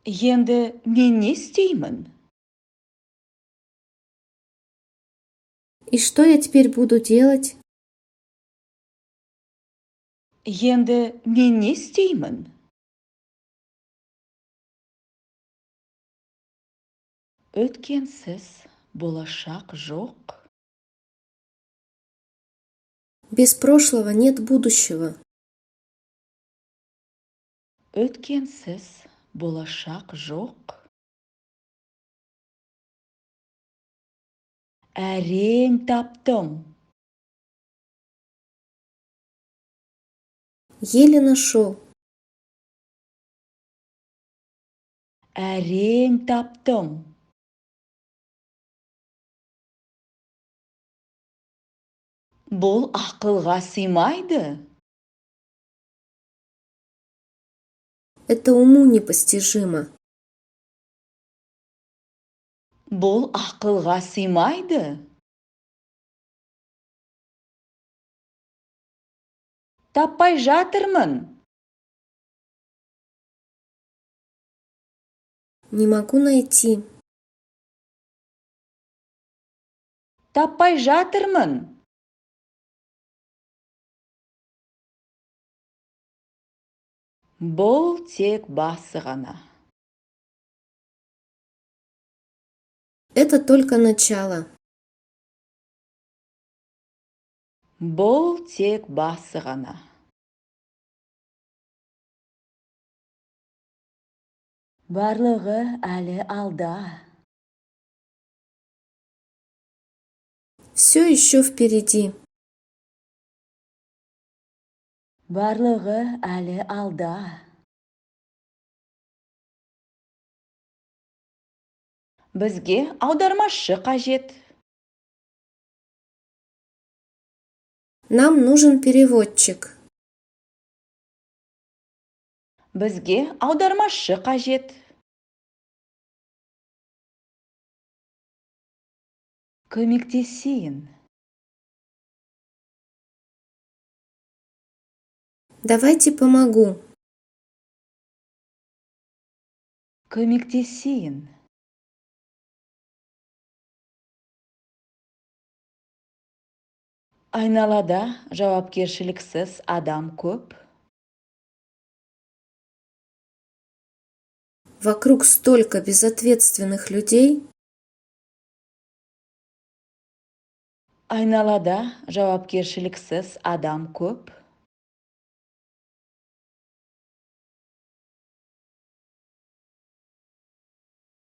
Енді мен не істеймін? И что я теперь буду делать? Енді мен не істеймін? Өткенсіз болашақ жоқ. Без прошлого нет будущего. Өткенсіз болашақ жоқ. Әрең таптым. Еле нашел. Әрең таптым. Бұл ақылға сыймайды. Это уму непостижимо. Бұл ақылға сыймайды. Таппай жатырмын. Не могу найти. Таппай жатырмын. Бұл тек басы ғана. Это только начало. Бұл тек басы ғана. Барлығы әлі алда. Все еще впереди. Барлығы әлі алда. Бізге аудармашы қажет. Нам нужен переводчик. Бізге аудармашы қажет. Көмектесейін. Давайте помогу. Көмектесейін. Айналада жауапкершіліксіз адам көп. Вокруг столько безответственных людей. Айналада жауапкершіліксіз адам көп.